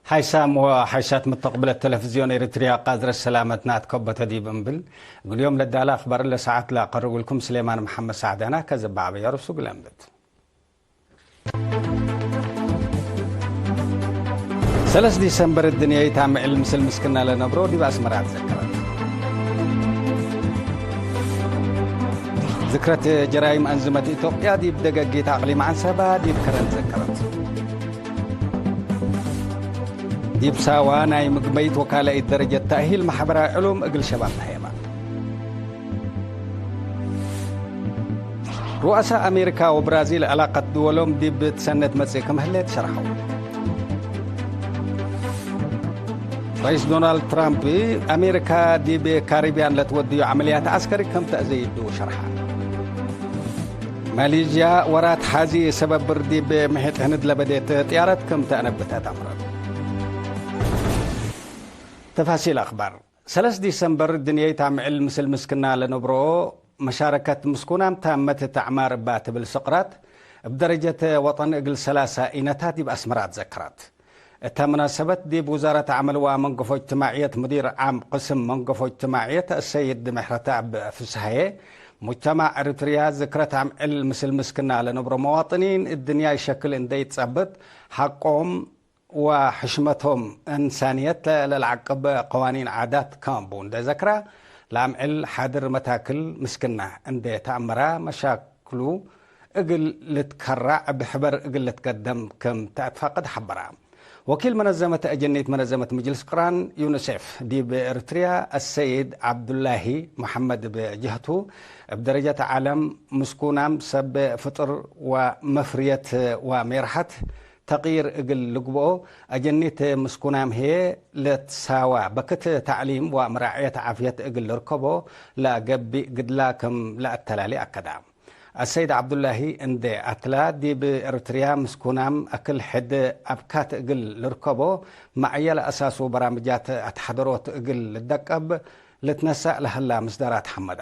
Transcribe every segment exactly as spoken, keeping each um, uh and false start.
ሓይሳም ወሓይሳት ምተቅብለት ተለፍዝዮን ኤሪትርያ ቃዝረት ሰላመት ናትከበተ ዲብ እምብል፣ እግል ዮም ለዳለ አክባር ለሰዓት ለአቀርብልኩም ስሌማን መሐመድ ሳዕዳና ከዘባዕበ የርሱ ግለንብት። ሰለስ ዲሰምበር እድንያይት አምዕል ምስል ምስክና ለነብሮ ዲብ አስመራ ትዘከረት። ዝክረት ጀራይም አንዝመት ኢትዮጵያ ዲብ ደገጊት አቅሊም ዐንሰባ ዲብ ከረን ዘከረት። ዲብ ሳዋ ናይ ምግመይት ወካላኢት ደረጀት ተእሂል መሕበራዊ ዕሉም እግል ሸባብ ተሀየባ። ሩአሳ አሜሪካ ወብራዚል ዕላቀት ድወሎም ዲብ ትሰነት መጽእ ክም ህሌት ሸርሐው። ረኢስ ዶናልድ ትራምፕ፣ አሜሪካ ዲብ ካሪብያን ለትወድዩ ዐመልያት ዐስከሪ ክም ተአዘይዱ ሸርሐ። ማሌዥያ ወራት ሐዚ ሰበብ ብር ዲብ ምሒጥ ህንድ ለበዴት ጥያረት ክም ተአነብተት አምረት። ተፋሲል አክባር። ሰለስ ዲሰምበር፣ ድንየይት አምዕል ምስል ምስክና ለነብሮ መሻረከት ምስኩናም ታመት እት አዕማር እባ ትብል ስቅራት፣ እብ ደረጀት ወጠን እግል ሰላሳ ኢነታት ዲብ አስመራ ትዘከራት። እተ መናሰበት ዲብ ውዛረት ዐመል ወመንገፎ እጅትማዕየት ሙዲር ዓም ቅስም መንገፎ እጅትማዕየት አሰይድ ምሕረተአብ ፍስሐዬ፣ ሙጅተማዕ ኤሪትርያ ዝክረት አምዕል ምስል ምስክና ለነብሮ መዋጥኒን እድንያይ ሸክል እንዴ ኢትጸብጥ ሐቆም ወሕሽመቶም እንሳንየት ለለዐቅብ ቀዋኒን ዓዳት ካምቡ እንዴ ዘክራ፣ ለአምዕል ሓድር መታክል ምስክና እንዴ ተአምራ መሻክሉ እግል ልትከራዕ እብ ሕበር እግል ልትቀደም ክም ተአትፋቅድ ሐበራ። ወኪል መነዘመት አጀኒት መነዘመት ምጅልስ ቅራን ዩኒሴፍ ዲብ ኤሪትርያ አሰይድ ዐብዱላሂ መሐመድ እብ ጀህቱ፣ እብ ደረጀት ዐለም ምስኩናም ሰብ ፍጥር ወመፍርየት ወሜርሐት ተቅይር እግል ልግብኦ፣ አጀኒት ምስኩናም ህዬ ለትሳዋ በክት ተዕሊም ወመራዕየት ዓፍየት እግል ልርከቦ ለገብእ ግድላ ክም ለአተላሌ አከዳ። አሰይድ ዐብዱላሂ እንዴ አትላ፣ ዲብ ኤሪትርያ ምስኩናም አክል ሕድ አብካት እግል ልርከቦ፣ መዕየ ለአሳሱ በራምጃት አትሓደሮት እግል ልደቀብ ልትነሳእ ለሀላ ምስዳራት ሐመዳ።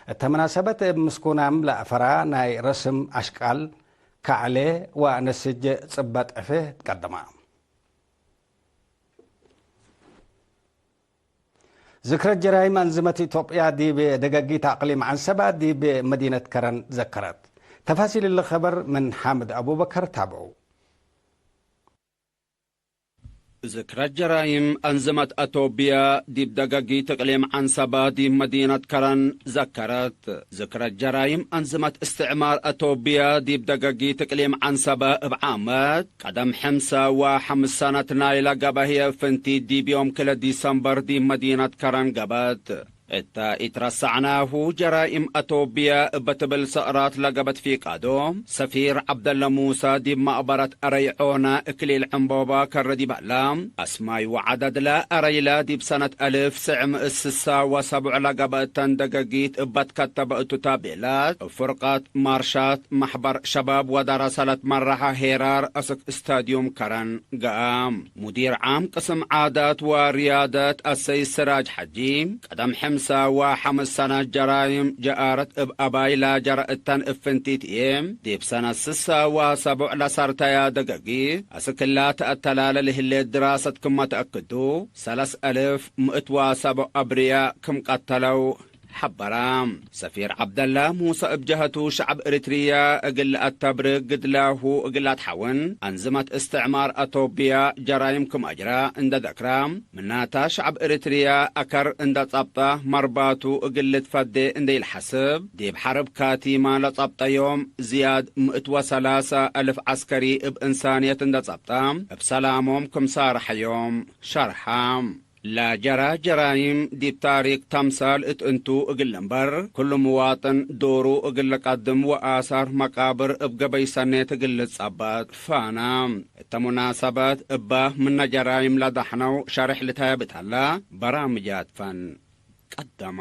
እተ መናሰበት እብ ምስኩናም ለአፈራ ናይ ረስም አሽቃል፣ ከዕሌ ወነስጅ ጽበጥ ዕፌ ትቀደማ። ዝክረት ጀራይም አንዝመት ኢትዮጵያ ዲብ ደገጊት አቅሊም ዐንሰባ ዲብ መዲነት ከረን ዘከረት። ተፋሲል እሊ ኸበር ምን ሓምድ አቡበከር ታብዑ። ዝክረት ጀራይም አንዝመት አቶብያ ዲብ ደገጊት እቅሊም ዐንሰባ ዲብ መዲነት ከረን ዘከረት። ዝክረት ጀራይም አንዝመት እስትዕማር አቶብያ ዲብ ደገጊት እቅሊም ዐንሰበ እብ ዓመት ቀደም ሕምሰ ወሐምስ ሰነት ናይለ ገበህየ ፍንቲት ዲብ ዮም ክለ ዲሰምበር ዲብ መዲነት ከረን ገበት። እተ ኢትረሰዕናሁ ጀራይም አቶብያ እበ ትብል ሰዕራት ለገበት ፊቃዶ፣ ሰፊር ዐብደለ ሙሰ ዲብ መቅበረት አረይ ዖነ እክሊል ዕምቦባ ከረ ዲብ ሀላ፣ አስማይ ወዐደድለ አረይለ ዲብ ሰነት አልፍ ስዕ ምእት ስሳ ወሰቡዕ ለገብአተን ደገጊት እበ ትከተበ እቱ ታቤላት፣ እብ ፍርቀት ማርሻት መሕበር ሸባብ ወደረሰ ለትመረሐ ሄራር አስክ ስታድዩም ከረን ገአ። ሙዲር ዓም ቅስም ዓዳት ወርያደት አሰይድ ስራጅ ሐጂ፣ ቀደም ሕምሰ ወሐምስ ሰነት ጀራይም ጀአረት እብ አባይ ላጀረ እተን እብ ፍንቲት ህዬ፣ ዲብ ሰነት ስሳ ወሰቡዕ ለሰርተያ ደገጊት፣ አስክላ ተአተላለ ለህሌት ድራሰት ክመ ተአክዱ፣ ሰለስ አልፍ ምእት ወሰቡዕ አብርያ ክም ቀተለው ሐበራ። ሰፊር ዐብደላ ሙሰ እብ ጀሀቱ፣ ሸዐብ ኤሪትርያ እግል ለአተብርክ ግድላሁ እግል ለአትሐውን፣ አንዝመት እስትዕማር አቶብያ ጀራይም ክም አጅራ እንደ ደክራ፣ ምናታ ሸዐብ ኤሪትርያ አከር እንደ ጸብጠ፣ መርባቱ እግል ልትፈዴ እንደ ኢልሐስብ፣ ዲብ ሐርብ ካቲማ ለጸብጠዮም ዝያድ ምእት ወሰላሰ አልፍ ዐስከሪ እብ እንሳንየት እንደ ጸብጠ፣ እብ ሰላሞም ክም ሳረሐዮም ሸርሐ። ለጀራ ጀራይም ዲብ ታሪክ ተምሳል እት እንቱ እግል ልንበር፣ ክሉ ምዋጥን ዶሩ እግል ልቀድም ወአሳር መቃብር እብ ገበይ ሰኔት እግል ልጸበጥ ፋና። እተ ሙናሰበት እበ ምነ ጀራይም ለደሕነው ሸሬሕ ልታየብ እት ሀላ፣ በራምጃት ፈን ቀደማ።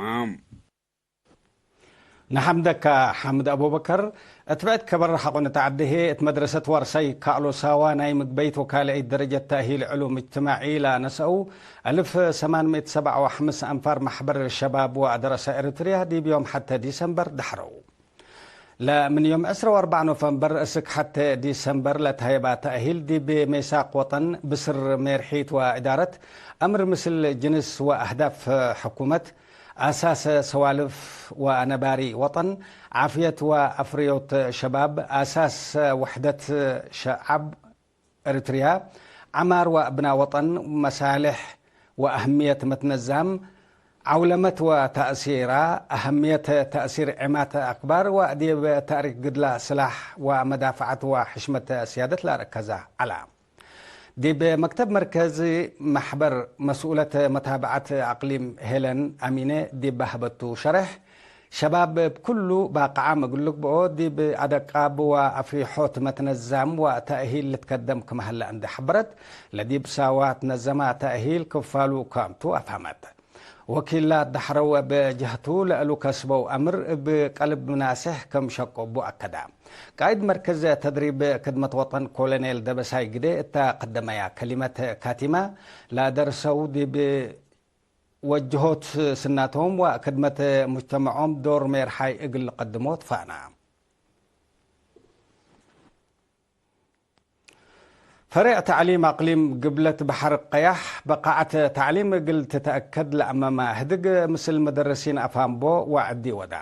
ነሐምደከ ሓምድ አቡበከር። እት ብዕድ ከበር ሐቆ ንትዐዴ ህዬ፣ እት መድረሰት ዋርሳይ ካእሎ ሳዋ ናይ ምግበይት ወካልአይት ደረጀት ተእሂል ዕሉም እጅትማዒ ለአነሰአው አልፍ ሰማን ምእት ሰብዓ ወሐምስ አንፋር መሕበር ሸባብ ወአደረሰ ኤሪትርያ ዲብ ዮም ሐተ ዲሰምበር ደሐረው። ለምን ዮም ዕስራ ወአርበዕ ኖቨምበር እስክ ሐቴ ዲሰምበር ለተሀየባ ተእሂል ዲብ ሜሳቅ ወጠን ብስር ሜርሒት ወእዳረት አምር ምስል ጅንስ ወአህዳፍ ሕኩመት፣ አሳስ ሰዋልፍ ወነባሪ ወጠን፣ ዓፍየት ወአፍርዮት ሸባብ፣ አሳስ ውሕደት ሸዓብ፣ እርትርያ፣ ዐማር ወአብና ወጠን፣ መሳሌሕ ወአህምየት መትነዛም፣ ዐውለመት ወተእሲራ፣ አህምየት ተእሲር ዔማት አክባር ወዲብ ተእሪክ ግድላ ስላሕ ወመዳፍዐት ወሕሽመት ስያደት ለአረከዘ ዐላ። ዲብ መክተብ መርከዚ መሕበር መስኡለት መታብዐት አቅሊም ሄለን አሚነ ዲብ ሀበቱ ሸሬሕ፣ ሸባብ እብ ኩሉ ባቅዓም እግል ልግብኦ፣ ዲብ አደቃብ ወአፍሪሖት መትነዛም ወተእሂል ልትከደም ክም ሀለ እንዴ ሐበረት፣ ለዲብ ሳዋ ትነዘመ ተእሂል ክፋሉ ከም ቱ አፍሀመት። ወኪላት ደሐረው እብ ጀህቱ፣ ለእሉ ከስበው አምር እብ ቀልብ ምናሴሕ ክም ሸቆ እቡ አከደ። ቃእድ መርከዝ ተድሪብ ክድመት ወጠን ኮሎኔል ደበሳይ ግዴ እተ ቀደመያ ከሊመት ካቲመ፣ ለደርሰው ዲብ ወጅሆት ስናቶም ወክድመት ሙጅተመዖም ዶር ሜርሓይ እግል ልቀድሞ ትፋና። ፈሬዕ ተዕሊም አቅሊም ግብለት በሐር ቀያሕ፣ በቃዐት ተዕሊም እግል ትተአከድ ለአመመ ህድግ ምስል መደረሲን አፋንቦ ወዐዲ ወዳ።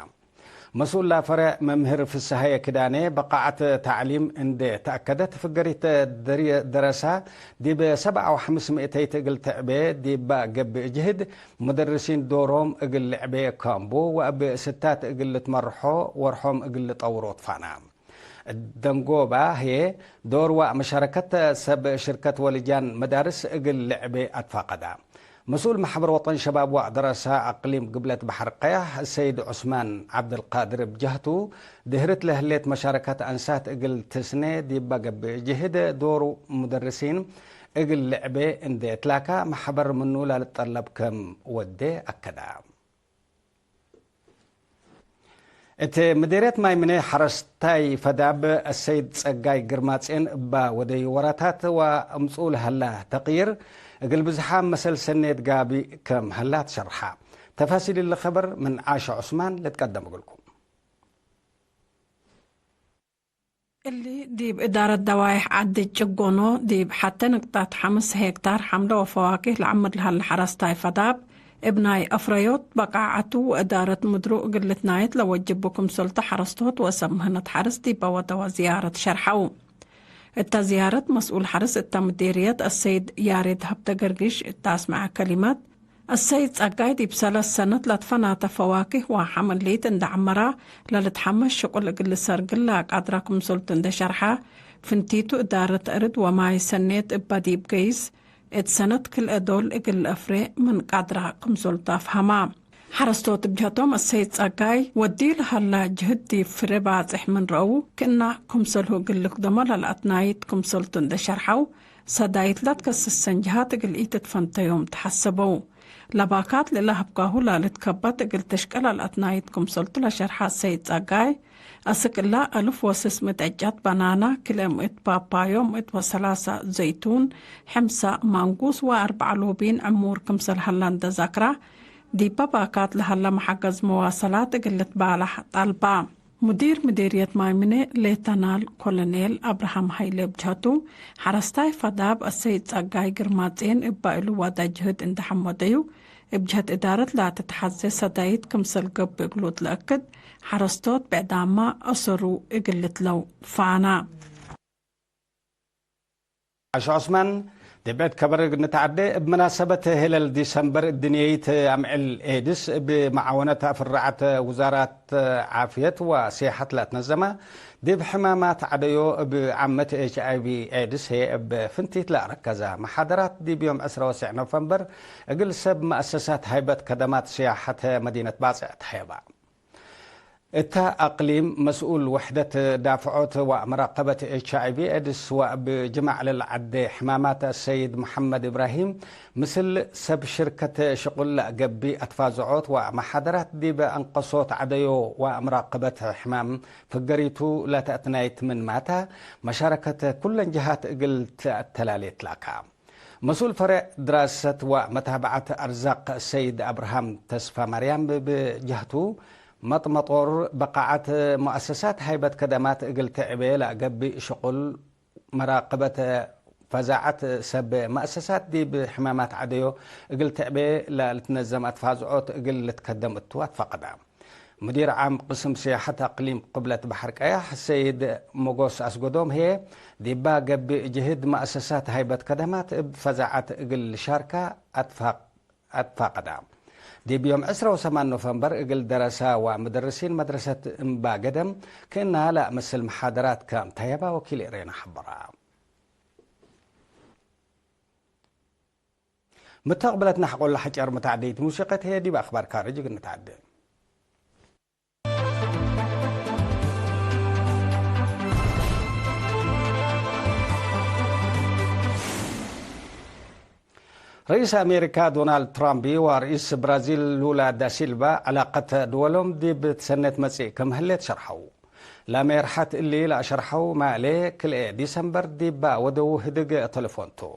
መስኡል ለፈሬዕ መምህር ፍሰሀየ ክዳኔ፣ በቃዐት ተዕሊም እንዴ ተአከደት፣ ፍገሪት ደሪ-፣ ደረሳ ዲብ ሰብዓ ወሐምስ ምእተይት እግል ትዕቤ ዲበ ገብእ ጅህድ፣ ሙደርሲን ዶሮም እግል ልዕቤ ካምቡ ወእብ ስታት እግል ልትመርሖ ወርሖም እግል ልጠውሮ ትፋና። ደንጎባ ህዬ፣ ዶር ወመሻረከት ሰብ ሽርከት ወልጃን መዳርስ እግል ልዕቤ አትፋቀዳ። መስኡል መሕበር ወጠን ሸባብ ወደረሳ አቅሊም ግብለት በሐር ቀያሕ ሰይድ ዑስማን ዐብደልቃድር እብ ጀህቱ፣ ድህርት ለህሌት መሻረከት አንሳት እግል ትስኔ ዲበ ገብእ ጅህድ፣ ዶር ሙደርሲን እግል ልዕቤ እንዴ እትላካ፣ መሕበር ምኑ ለልጠለብ ክም ወዴ አከዳ። እት ምዴርየት ማይ ምኔ ሐረስታይ ፈዳብ አሰይድ ጸጋይ ግርማጼን እባ ወደዩ ወራታት ወአምጽኡ ለሀላ ተቅይር እግል ብዝሓም መሰል ሰኔት ጋቢ ከም ሀላ ትሸርሓ። ተፋሲል እሊ ኸበር ምን ዓሸ ዑስማን ልትቀደም እግልኩም። እሊ ዲብ እዳረት ደዋይሕ ዐዲ ጭጎኖ ዲብ ሐቴ ንቅጣት ሐምስ ሄክታር ሐምለ ወፈዋኪህ ለዐምር ለሀለ ሐረስታይ ፈዳብ፣ እብ ናይ አፍረዮት በቃዓቱ ወእዳረት ምድሩ እግል ልትናየት ለወጅቡ ክምሰልቱ ሐረስቶት ወሰብ ምህነት ሐርስ ዲበ ወደወ ዝያረት ሸርሐው። እተ ዝያረት መስኡል ሐርስ እተ ምዴርየት አሰይድ ያሬድ ሀብተገርግሽ እተ አስመዐ ከሊመት፣ አሰይድ ጸጋይ ዲብ ሰለስ ሰነት ለትፈናተ ፈዋኪህ ወሐምሊት እንደ ዐመራ ለልትሐመስ ሽቁል እግል ልሰርግል ለአቃድራ ክምሰልቱ እንደ ሸርሐ፣ ፍንቲቱ እዳረት እርድ ወማይ ሰኔት እበ ዲብ ገይስ፣ እት ሰነት ክልኤ ዶል እግል ለአፍሬ ምን ቃድራ ክምሰልቱ አፍሀማ። ሐረስቶት እብ ጀህቶም አሰይድ ጸጋይ ወዲ ለሀላ ጅህድ ዲብ ፍሬ ባጽሕ ምን ረአው፣ ክእና ክምሰልሁ እግል ልክደሞ ለለአትናይት ክምሰልቱ እንደ ሸርሐው፣ ሰዳይት ለትከስሰን ጀሃት እግል ኢትትፈንተዮም ተሐሰበው። ለባካት ለለሀብካሁ ላልትከበት እግል ትሽቀል አልአትናይት ክምሰልቱ ለሸርሐ ሰይድ ጸጋይ፣ አስክ እላ አልፍ ወስስ ምእት ዕጨት በናና፣ ክልኤ ምእት ፓፓዮ፣ ምእት ወሰላሳ ዘይቱን፣ ሕምሳ ማንጉስ ወአርበዕ ሎቢን ዕሙር ክምሰል ሀላ እንደ ዛክራ፣ ዲበ ባካት ለሀለ መሐገዝ መዋሰላት እግል ልትባላሕ ጠልባ። ሙዲር ምዴርየት ማይ ምኔ ሌተናል ኮሎኔል አብርሃም ሀይሌ እብ ጀህቱ፣ ሐረስታይ ፈዳብ አሰይድ ጸጋይ ግርማጼን እበ እሉ ወደ ጅህድ እንዴ ሐመደዩ፣ እብ ጀህት እዳረት ለትትሐዜ ሰዳይት ክምሰል ገብእ እግሉ እት ለአክድ፣ ሐረስቶት ብዕዳማ አሰሩ እግል ልትለው ፋና። አሸ ዑስማን፣ ዲብ ዐድ ከበር እግል ንትዐዴ፣ እብ መናሰበት ሄለል ዲሰምበር እድንየይት አምዕል ኤድስ እብ መዓወነት አፍርዓት ውዛራት ዓፍየት ወሴሐት ለትነዘመ፣ ዲብ ሕማማት ዐደዮ እብ ዓመት ኤች አይ ቪ ኤድስ ህዬ እብ ፍንቲት ለአረከዘ መሓደራት ዲብ ዮም ዕስራ ወሰዕ ኖቨምበር እግል ሰብ መአሰሳት ሀይበት ከደማት ስያሐት መዲነት ባጽዕ ተሀየባ። እተ አቅሊም መስኡል ውሕደት ዳፍዖት ወመራቀበት ኤች አይ ቪ ኤድስ ወእብ ጅማዕ ለልዐዴ ሕማማት አሰይድ መሐመድ እብራሂም፣ ምስል ሰብ ሽርከት ሽቁል ለገብእ አትፋዝዖት ወመሓደራት ዲብ አንቀሶት ዐደዮ ወመራቀበት ሕማም ፍገሪቱ ለተአትናይት ምንማተ፣ መሻረከት ኩለን ጀሃት እግል ተአተላሌ ትላካ። መስኡል ፈሬዕ ድራሰት ወመታብዐት አርዛቅ ሰይድ አብርሃም ተስፋማርያም እብ ጀህቱ፣ መጥመጦር በቃዓት መአሰሳት ሃይበት ከደማት እግል ትዕቤ ለአገብእ ሽቁል መራቅበት ፈዛዐት ሰብ መአሰሳት ዲብ ሕማማት ዐደዮ እግል ትዕቤ ለልትነዘም አትፋዝዖት እግል ልትከደም እቱ አትፋቀዳ። ሙዲር ዓም ቅስም ስያሐት አቅሊም ቅብለት በሐር ቀያሕ ሰይድ ሞጎስ አስጎዶም ህዬ፣ ዲባ ገብእ ጅህድ መአሰሳት ሃይበት ከደማት እብ ፈዛዐት እግል ልሻርካ አትፋቅ-፣ አትፋቀዳ። ዲብ ዮም ዕስራ ወሰማን ኖቨምበር እግል ደረሳ ወምደርሲን መድረሰት እምባገደም ክእና ለአመስል መሓደራት ከም ተየባ ወኪል ኤሬና ሐበራ። ምተቅብለት ነሕቆለ ሐጨር መታዕደይት ሙሲቀት ህዬ ዲብ አክባር ካርጅ እግል ንትዓዴ። ረኢስ አሜሪካ ዶናልድ ትራምፕ ወረኢስ ብራዚል ሉላ ዳሲልቫ ዐላቀት ድወሎም ዲብ ትሰኔት መጽእ ክም ህሌት ሸርሐው። ለሜርሐት እሊ ለአሸርሐው ማሌ፣ ክልኤ ዲሰምበር ዲባ ወደዉ ህድግ ተለፎን ቱ።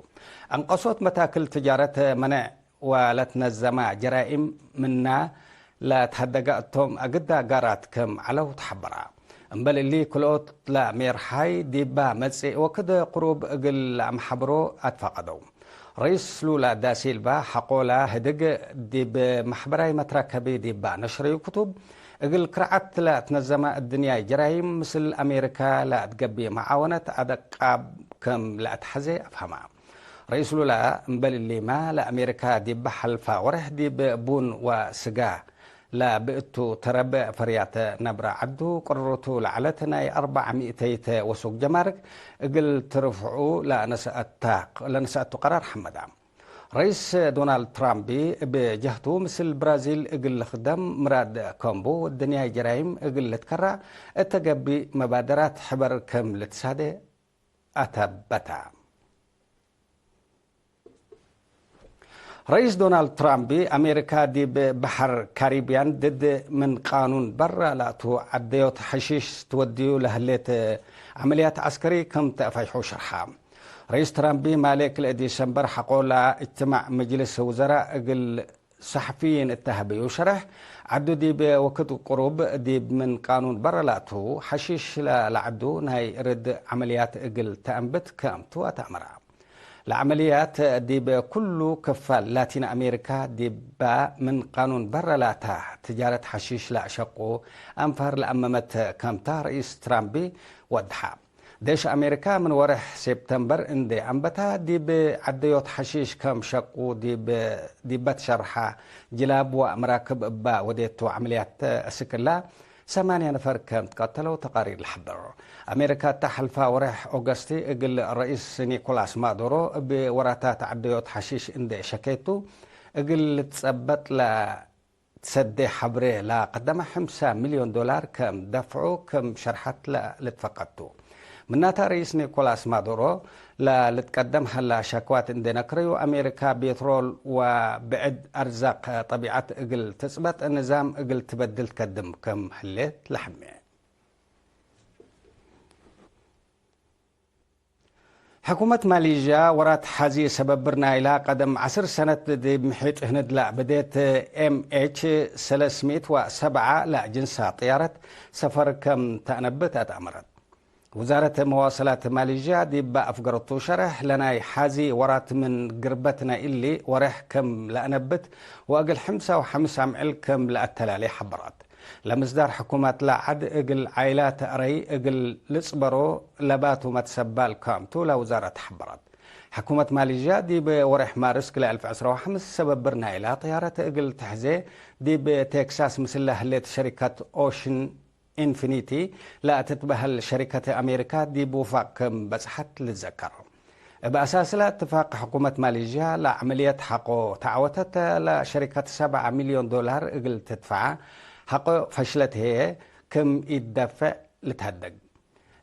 አንቀሶት መታክል ትጃረት መነዕ ወለትነዘማ ጀራይም ምና ለትሀደጋ እቶም አግዳ ጋራት ክም ዐለው ተሐበራ። እምበል እሊ ክልኦት ለሜርሓይ ዲባ መጽእ ወክድ ቅሩብ እግል ለአምሐብሮ አትፋቀደው። ረኢስ ሉላ ዳሲልቫ ሐቆላ ህድግ ዲብ መሕበራይ መትረከቢ ዲባ ነሽረዩ ክቱብ፣ እግል ክርዓት ለትነዘመ እድንያይ ጀራይም ምስል አሜሪካ ለአትገብእ መዓወነት አደቃብ ክም ለአትሐዜ አፍሀማ። ረኢስ ሉላ እምበል እሊመ ለአሜሪካ ዲብ ሐልፋ ወርሕ ዲብ ቡን ወስጋ ለብእቱ ተረበ ፈርያተ ነብረ ዐዱ ቅርርቱ ለዐለት ናይ አርበዕ ሚእተይት ወሱግ ጀማርክ እግል ትርፍዑ ለነሰአቱ ቀራር ሐመዳ። ረኢስ ዶናልድ ትራምፕ እብ ጀህቱ፣ ምስል ብራዚል እግል ልክደም ምራድ ከምቡ፣ ወድንያይ ጀራይም እግል ልትከራ እተ ገብእ መባደራት ሕበር ክም ልትሳዴ አተበተ። ረኢስ ዶናልድ ትራምፕ፣ አሜሪካ ዲብ በሐር ካሪብያን ድድ ምን ቃኑን በረ ላቱ ዐደዮት ሐሺሽ ትወድዩ ለህሌት ዐመልያት ዐስከሪ ክም ተአፈይሑ ሸርሐ። ረኢስ ትራምፕ ማሌ ክልኤ ዲሰምበር ሐቆላ እጅትማዕ መጅልስ ውዘራእ እግል ሰሐፍይን እተ ሀበዩ ሸረሕ፣ ዐዱ ዲብ ወክድ ቅሩብ ዲብ ምን ቃኑን በረ ላቱ ሐሺሽ ለዐዱ ናይ ርድ ዐመልያት እግል ተአንብት ክምቱ አትአመረ። ለዐመልያት ዲብ ኩሉ ክፋል ላቲን አሜሪካ ዲባ ምን ቃኑን በረ ላታ ትጃረት ሐሺሽ ለአሸቁ አንፋር ለአመመት ክምታ ረኢስ ትራምፕ ወድሐ። ዴሽ አሜሪካ ምን ወርሕ ሴፕተምበር እንዴ አንበታ፣ ዲብ ዐደዮት ሐሺሽ ከም ሸቁ ዲብ፣ ዲበ ትሸርሐ ጅላብ ወመራክብ እባ ወዴቱ ዐመልያት እስክላ፣ ሰማንያ ነፈር ከም ትቀተለው ተቃሪር ለሐብር። አሜሪካ እተ ሐልፋ ወርሕ ኦገስት እግል ረኢስ ኒኮላስ ማዱሮ እብ ወራታት ዐደዮት ሐሺሽ እንዴ ሸኬቱ፣ እግል ልትጸበጥ ለ ትሰዴ ሐብሬ ለቀደመ ሐምሳ ሚልዮን ዶላር ከም ደፍዑ ክም ሸርሐት ለልትፈቀድ ቱ። ምናተ፣ ረኢስ ኒኮላስ ማዱሮ ለልትቀደም ሀላ ሸክዋት እንዴ ነክረዩ፣ አሜሪካ ቤትሮል ወብዕድ አርዛቅ ጠቢዐት እግል ትጽበጥ ንዛም እግል ትበድል ትከድም ክም ህሌት ለሐሜ። ሕኩመት ማሌዥያ ወራት ሐዚ ሰበብር ናይላ ቀደም ዐስር ሰነት ዲብ ምሒጥ ህንድ ለአበዴት ኤም ኤች ሰለስ ምእት ወሰብዓ ለአጅንሳ ጥያረት ሰፈር ከም ተአነብት አትአመረት። ውዛረት መዋሰላት ማሌዥያ ዲብ አፍገረቱ ሸርሕ፣ ለናይ ሐዚ ወራት ምን ግርበት ናይ እሊ ወሬሕ ከም ለአነብት ወእግል ሕምሳ ወሐምስ አምዕል ከም ለአተላሌ ሐበረት። ለምስዳር ሕኩመት ለዐድ እግል ዓይላት አረይ እግል ልጽበሮ ለባቱ መትሰባል ክምቱ ለውዛረት ሐበረት። ሕኩመት ማሌዥያ ዲብ ወሬሕ ማርስ ክልኤ አልፍ ዕስራ ወሐምስ ሰበብር ናይላ ጥያረት እግል ተሕዜ ዲብ ቴክሳስ ምስለ ህሌት ሸሪከት ኦሽን ኢንፊኒቲ ለትትበህል ሸሪከት አሜሪካ ዲብ ውፋቅ ክም በጽሐት ልትዘከር። እብ አሳስለ እትፋቅ ሕኩመት ማሌዥያ ለዐመልየት ሐቆ ተዐወተት ለሸሪከት ሰብዓ ሚልዮን ዶላር እግል ትድፈዐ ሐቆ ፈሽለት ህዬ ክም ኢትደፍዕ ልትሀደግ።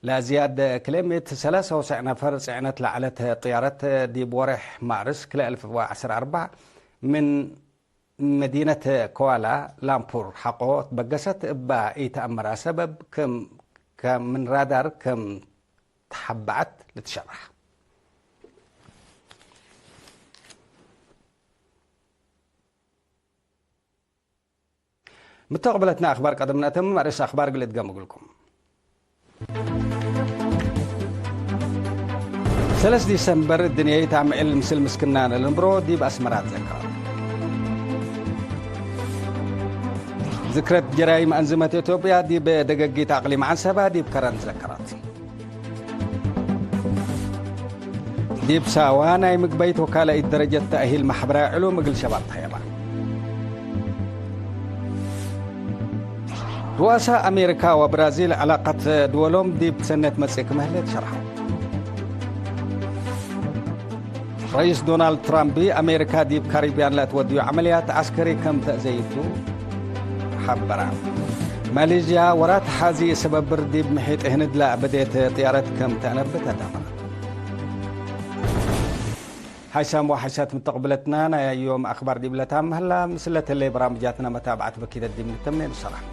ለዝያድ ክልኤ ምእት ሰላሳ ወሰዕ ነፈር ጽዕነት ለዐለት ጥያረት ዲብ ወሬሕ ማርስ ክልኤ አልፍ ወዐስር አርበዕ ምን መዲነት ኮዋላ ላምፑር ሐቆ ትበገሰት እባ ኢተአመራ ሰበብ ክም፣ ከም ምን ራዳር ክም ተሐበዐት ልትሸረሕ። ምተቅብለትና አክባር ቀደምነ እትም አርእስ አክባር እግል እድገም እግልኩም። ሰለስ ዲሰምበር፣ እድንያይት አምዕል ምስል ምስክናነ ለንብሮ ዲብ አስመራ ትዘከረት። ዝክረት ጀራይም አንዝመት ኢትዮጵያ ዲብ ደገጊት አቅሊም ዐንሰባ ዲብ ከረን ትዘከረት። ዲብ ሳዋ ናይ ምግበይት ወካላኢት ደረጀት ተእሂል ማሕበራዊ ዕሉም እግል ሸባብ ተሀየባ። ሩአሳ አሜሪካ ወብራዚል ዐላቀት ድወሎም ዲብ ሰኔት መጽእ ክም ህሌት ሸርሐው። ረኢስ ዶናልድ ትራምፕ፣ አሜሪካ ዲብ ካሪብያን ለአትወድዩ ዐመልያት ዐስከሪ ከም ተአዘይቱ ሐበረ። ማሌዥያ ወራት ሐዚ ሰበብር ዲብ ምሒጥ ህንድ ለአበዴት ጥያረት ከም ተአነብተ ተአመረ። ሓይሳም ወሓይሳት ምተቅብለትና፣ ናይ ዮም አክባር ዲብ ለታም ሀላ፣ ምስለ ተለይ በራምጃትና መታብዐት በኪደት ዲብ ንተምኔ ንሰላም።